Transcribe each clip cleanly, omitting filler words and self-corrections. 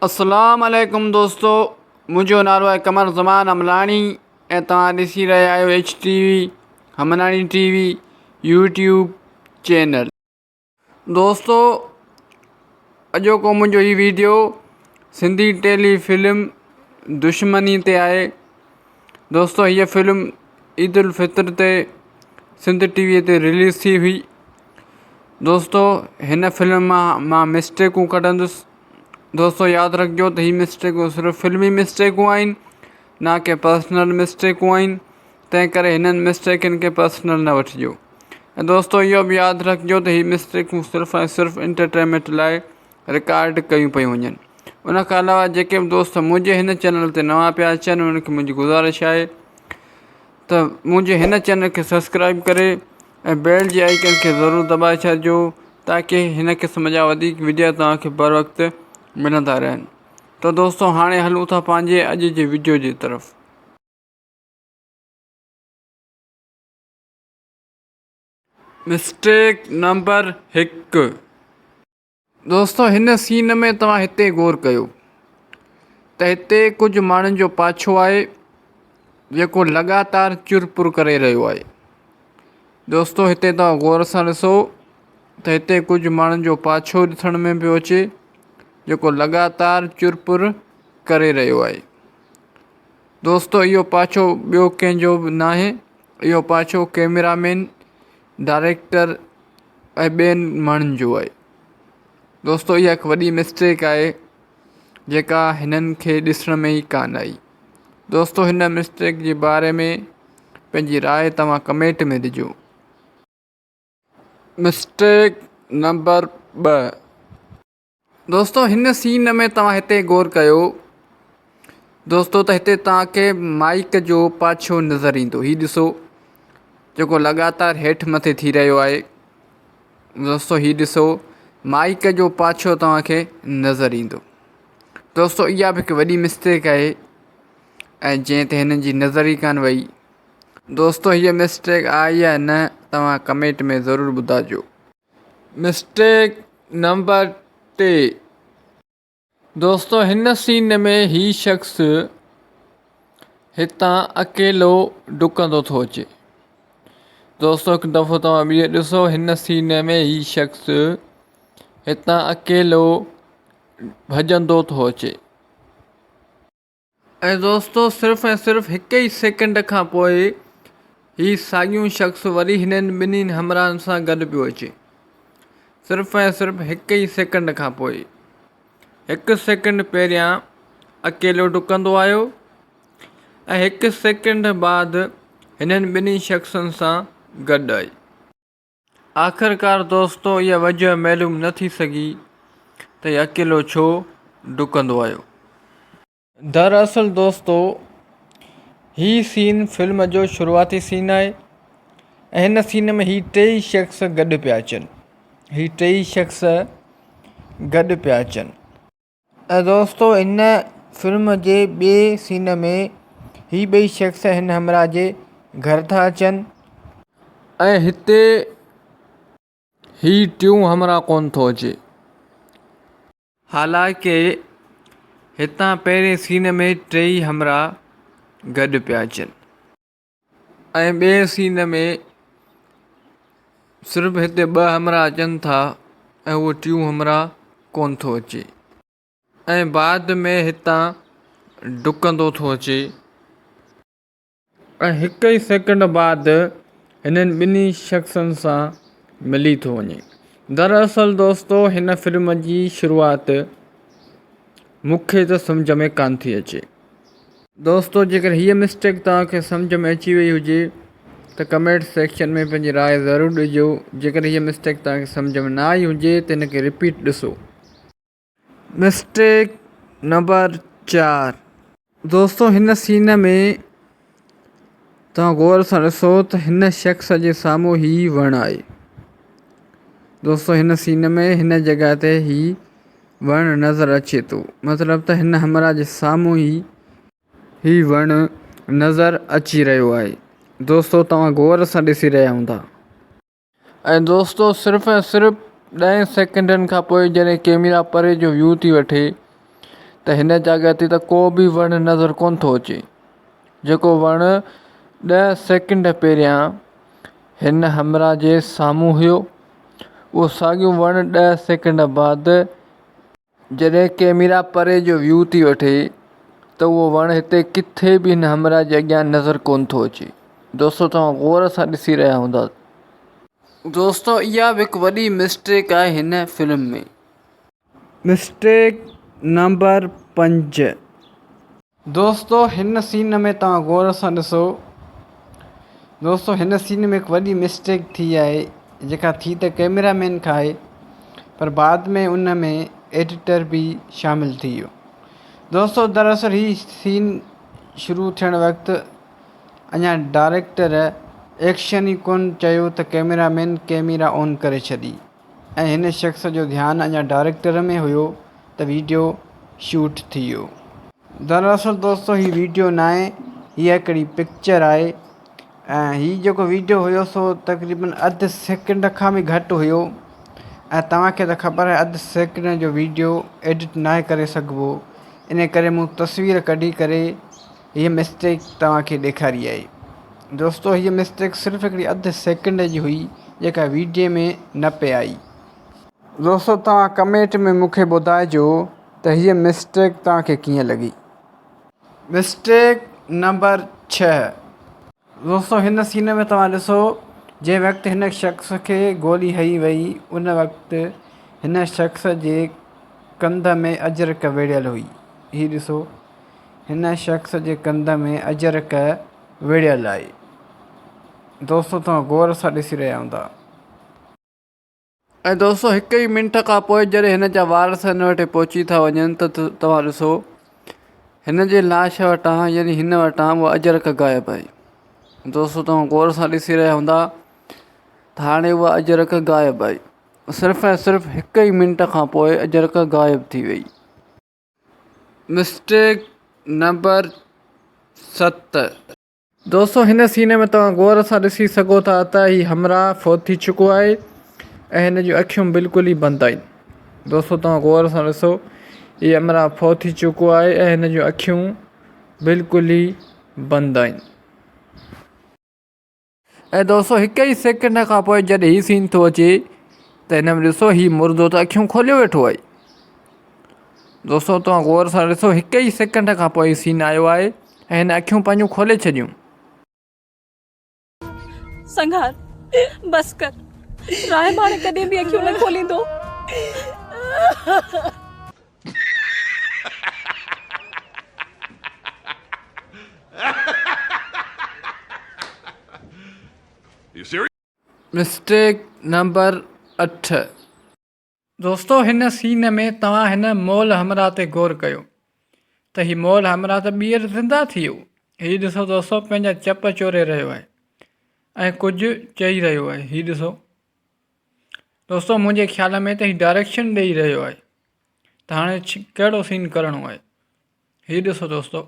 اسلام عليڪم دوستو منهنجو نالو آهي قمر زمان املاڻي ۽ توهان ڏسي رهيا آهيو H T V Humnani T V YouTube channel. دوستو اڄوڪو منهنجو هي ويڊيو سنڌي ٽيلي فلم دشمني تي آهي. دوستو هيء فلم عيد الفطر تي سنڌ ٽي وي تي رليز ٿي هئي. دوستو هن فلم مان مان مسٽيڪون ڪڍندس. دوستو ياد رکجو ته هي مسٽيڪون صرف فلمي مسٽيڪون آهن نه ڪي پرسنل مسٽيڪون آهن تنهن ڪري هنن مسٽيڪن کي پرسنل نه وٺجو ۽ دوستو اهو به ياد رکجو ته هي مسٽيڪون صرف ۽ صرف انٽرٽينمينٽ لاء رڪارڊ ڪيون پيون وڃن ان کان علاوه جيڪي به دوست منهنجي هن چينل تي نوان پيا اچن انهن کي منهنجي گذارش آهي ته منهنجي هن چينل کي سبسڪرائب ڪري ۽ بيل جي آئيڪن کي ضرور دٻائي ڇڏجو تاڪي هن قسم جا وڌيڪ وڊيو توهان کي بر وقت ملندا رهن ته دوستو هاڻي هلون ٿا پنهنجي اڄ جي وڊيو جي طرف. مسٽيڪ نمبر هڪ. دوستو هن سين ۾ توهان هتي غور ڪيو ته هتي ڪجهه ماڻهن جو پاڇو آهي جيڪو لڳاتار چرپر ڪري رهيو آهي دوستو هتي توهان غور سان ڏسو ته هتي ڪجهه ماڻهن جو پاڇو ڏسڻ ۾ پيو اچي جيڪو لڳاتار چرپر ڪري رهيو آهي دوستو اهو پاڇو ٻيو ڪنهن جو به ناهي اهو پاڇو ڪيمرا مين ڊائريڪٽر ۽ ٻين ماڻهن جو آهي. دوستو اها هڪ وڏي مسٽيڪ آهي جيڪا هنن کي ڏسڻ ۾ ئي ڪانه آئي. دوستو هن مسٽيڪ جي باري ۾ پنهنجي راء توهان ڪمينٽ ۾ ڏجو. Mistake number 2. دوستو هن سين ۾ توهان هتي غور ڪيو دوستو ته هتي توهان کي مائيڪ جو پاڇو نظر ايندو هي ڏسو جيڪو لڳاتار هيٺ مٿي ٿي رهيو آهي دوستو هي ڏسو مائيڪ جو پاڇو توهان کي نظر ايندو دوستو اها به هڪ وڏي مسٽيڪ آهي ۽ جنهن تي هنن جي نظر ئي ڪانه وئي دوستو هيء مسٽيڪ آئي يا نه توهان ڪمينٽ ۾ ضرور ٻڌاجو. مسٽيڪ نمبر 3، دوستو هن سين ۾ هي شخص هتان اڪيلو ڊڪندو ٿو اچي. دوستو هڪ دفعو توهان ٻيهر ڏسو هن سين ۾ هي شخص هتان اڪيلو ڀڄندو ٿو اچي. ۽ دوستو صرف ۽ صرف هڪ ئي سيڪنڊ کان پوء هي ساڳيون شخص وري هنن ٻنهين همراهن سان گڏ پيو اچي. صرف ۽ صرف هڪ ئي سيڪنڊ کان پوء. هڪ سيڪنڊ پهريان اڪيلو ڊڪندو آيو ۽ هڪ سيڪنڊ بعد هنن ٻنهي شخصن سان گڏ آئي. آخرڪار دوستو اها وجهه معلوم نه ٿي سگهي ته هي اڪيلو ڇو ڊڪندو آيو. دراصل دوستو هي سين فلم جو شروعاتي سين آهي ۽ هن سين ۾ هي ٽيئي شخص گڏ پيا اچن هي ٽيئي شخص گڏ پيا اچن. ۽ دوستو هن فلم جي ٻئي سين ۾ هي ٻئي شخص هن همراهه جي گهر ٿا اچن. ۽ هتي هي ٽيون همراهه ڪونه ٿو اچي. حالانڪه هتان پهرين سين ۾ ٽيئي همراهه گڏ پيا اچن. ۽ ٻئي سين ۾ صرف هتي ٻه همراهه اچن ٿا ۽ اهو ٽيون همراهه ڪونه ٿو اچي ۽ بعد ۾ هتان ڊڪندو ٿو اچي. ۽ هڪ ئي سيڪنڊ بعد هنن ٻنهي شخصن سان ملي ٿو وڃي. دراصل دوستو هن فلم جي شروعات مون کي ته سمجهه ۾ ڪانه ٿي اچي. دوستو جيڪر هيء مسٽيڪ توهان کي سمجهه ۾ اچي وئي هجي ته ڪمينٽ سيڪشن ۾ پنهنجي راء ضرور ڏجو جيڪر هيء مسٽيڪ توهان کي سمجهه ۾ نه آئي هجي ته هن کي رپيٽ ڏسو. Mistake number 4. دوستو هن سين ۾ توهان غور سان ڏسو ته هن شخص جي سامهون هي وڻ آهي دوستو هن سين ۾ هن جڳهه تي هي وڻ نظر اچي ٿو مطلب ته هن همراهه جي سامهون ئي هي وڻ نظر اچي رهيو آهي دوستو توهان غور سان ڏسي رهيا هوندا. ۽ دوستو صرف ۽ صرف ڏهن سيڪنڊن کان پوء جڏهن ڪيميرا پري جو ويو ٿي وٺي ته هن جڳهه تي ته ڪو به وڻ نظر ڪونه ٿو اچي جيڪو وڻ ڏهه سيڪنڊ پهريان هن همراهه جي سامهون هيو اهو ساڳيو وڻ ڏهه سيڪنڊ بعد جڏهن ڪئميرا پري جو ويو ٿي وٺي ته اهو وڻ هتي ڪٿي به هن همراهه جي اڳيان نظر ڪونه ٿو اچي دوستو توهان غور سان ڏسي رهيا هوندا دوستو اها به هڪ وڏي مسٽيڪ آهي هن فلم ۾. Mistake number 5. دوستو هن سين ۾ توهان غور سان ڏسو دوستو هن سين ۾ هڪ وڏي مسٽيڪ ٿي آهي جيڪا ٿي ته ڪئميرا مين کان آهي پر بعد ۾ ان ۾ ايڊيٽر به شامل ٿي ويو دوستو دراصل هي سين شروع ٿيڻ وقت اڃا ڊائريڪٽر ايڪشن ئي ڪونه چيو ته ڪئميرا مين ڪئميرا آن ڪري ڇڏي ۽ هن شخص جو ڌيان اڃا ڊائريڪٽر ۾ هيو ته ويڊيو شوٽ ٿي ويو. دراصل دوستو هي ويڊيو ناهي هي هڪڙي پڪچر آهي ۽ هي جيڪو ويڊيو هيو سو تقريبن اڌ سيڪنڊ کان به گهٽ هيو ۽ توهان کي ته خبر آهي اڌ سيڪنڊ جو ويڊيو ايڊٽ ناهي ڪري سگهبو ان ڪري مون تصوير ڪڍي ڪري هيء مسٽيڪ توهان کي ڏيکاري آهي. دوستو هيء مسٽيڪ صرف هڪڙي اڌ سيڪنڊ جي هئي جيڪا ويڊيي ۾ نه پئي آئي. دوستو توهان ڪمينٽ ۾ مون کي ٻڌائجو ته هيء مسٽيڪ توهان کي ڪيئن لڳي. Mistake number 6. دوستو هن سين ۾ توهان ڏسو جنهن وقت هن شخص کي گولي هنئي وئي ان وقت هن شخص جي ڪنڌ ۾ اجرڪ ويڙهيل هئي. هي ڏسو. هن شخص جي ڪنڌ ۾ اجرڪ ويڙهيل آهي. دوستو توهان غور سان ڏسي رهيا هوندا. ۽ دوستو هڪ ئي منٽ کان پوء جڏهن هن جا وارث هن وٽ پهچي ٿا وڃن ته توهان ڏسو هن جي لاش وٽان يعني هن وٽان اها اجرڪ غائب آهي. دوستو توهان غور سان ڏسي رهيا هوندا ته هاڻي اها اجرڪ غائب آهي. صرف ۽ صرف هڪ ئي منٽ کان پوء اجرڪ غائب ٿي وئي. Mistake number 7. دوستو هن سين ۾ توهان غور سان ڏسي سگهو ٿا ته هي همراهه فوت ٿي چڪو آهي ۽ هن جون اکيون بلڪل ئي بند آهن دوستو توهان غور سان ڏسو هي همراهه فوت ٿي چڪو آهي ۽ هن جون اکيون بلڪل ئي بند آهن. ۽ دوستو هڪ ئي سيڪنڊ کان پوء جڏهن هي سين ٿو اچي ته هن ۾ ڏسو هي مردو ته اکيون کوليو ويٺو آهي دوستو توهان غور سان ڏسو هڪ ئي سيڪنڊ کان پوء هي سين آيو آهي ۽ هن اکيون پنهنجون کولي ڇڏيون. سنگهار بس ڪر راهب هاڻي ڪڏهن به اکيون نه کوليندو. Mistake number 8. دوستو هن سين ۾ توهان هن مئل همراهه تي غور ڪيو ته هي مئل همراهه ته ٻيهر زنده ٿي ويو. هي ڏسو دوستو پنهنجا چپ چوري رهيو آهي ۽ ڪجهه چئي رهيو آهي. هي ڏسو دوستو منهنجي خيال ۾ ته هي ڊائريڪشن ڏئي رهيو آهي ته هاڻي ڪهڙو سين ڪرڻو آهي. هي ڏسو دوستو.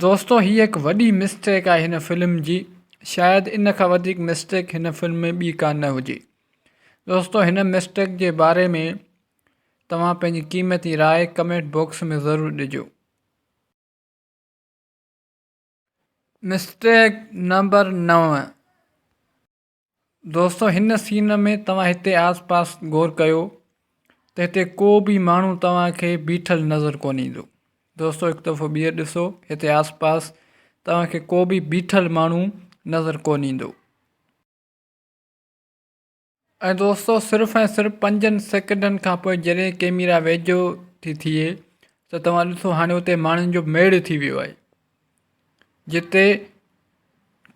دوستو هي هڪ وڏي مسٽيڪ آهي هن فلم جي شايد ان کان وڌيڪ مسٽيڪ هن فلم ۾ ٻي ڪا نه هجي دوستو هن مسٽيڪ جي باري ۾ توهان پنهنجي قيمتي راء ڪمينٽ باڪس ۾ ضرور ڏجو. Mistake number 9. دوستو هن سين ۾ توهان هتي آس پاس غور ڪيو ته هتي ڪو به ماڻهو توهان کي بيٺل نظر ڪونه ايندو دوستو هڪ دفعو ٻيهر ڏسو هتي آس پاس توهان کي ڪو به بيٺل ماڻهو نظر ڪونه ايندو. ۽ دوستو صرف ۽ صرف پنجن سيڪنڊن کان پوء جڏهن ڪيميرا ويجهو ٿي ٿئي ته توهان ڏسو هاڻي اتي ماڻهن جو ميڙ ٿي ويو آهي جتي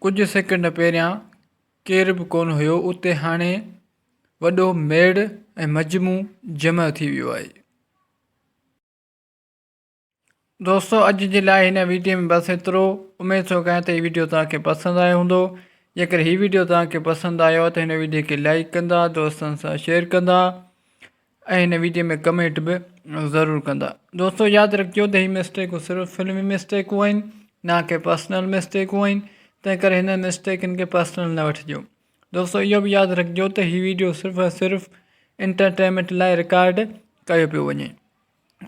ڪجهه سيڪنڊ پهريان ڪير به ڪونه هيو اتي هاڻي وڏو ميڙ ۽ مجموع جمع ٿي ويو آهي. دوستو اڄ جي لاء هن ويڊيو ۾ بس ايترو. اميد ٿو ڪيان ته هي ويڊيو توهان کي پسند آيو هوندو. جيڪر هي ويڊيو توهان کي پسند آيو ته هن ويڊيو کي لائيڪ ڪندا، دوستن سان شيئر ڪندا ۽ هن ويڊيو ۾ ڪمينٽ به ضرور ڪندا. دوستو ياد رکجو ته هي مسٽيڪون صرف فلمي مسٽيڪون آهن نه ڪي پرسنل مسٽيڪون آهن تنهن ڪري هن مسٽيڪن کي پرسنل نه وٺجو. دوستو اهو به ياد رکجو ته هي ويڊيو صرف ۽ صرف انٽرٽينمينٽ لاء رڪارڊ ڪيو پيو وڃي.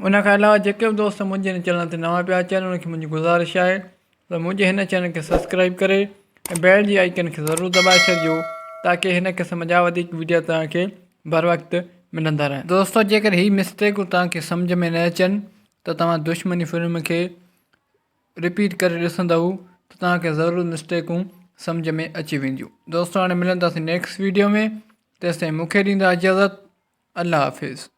ان کان علاوه جيڪي به دوست منهنجي هن چينل تي نوان پيا اچن انهن کي منهنجي گذارش آهي ته منهنجي هن چينل کي سبسڪرائب ڪري ۽ بيل جي آئيڪن کي ضرور دٻائي ڇڏجو تاڪي هن قسم جا وڌيڪ ويڊيو توهان کي بر وقت ملندا رهن. دوستو جيڪر هي مسٽيڪون توهان کي سمجهه ۾ نه اچن ته توهان دشمني فلم کي رپيٽ ڪري ڏسندؤ ته توهان کي ضرور مسٽيڪون سمجهه ۾ اچي وينديون. دوستو هاڻي ملنداسين نيڪسٽ ويڊيو ۾ تيستائين مون کي ڏيندا اجازت الله حافظ.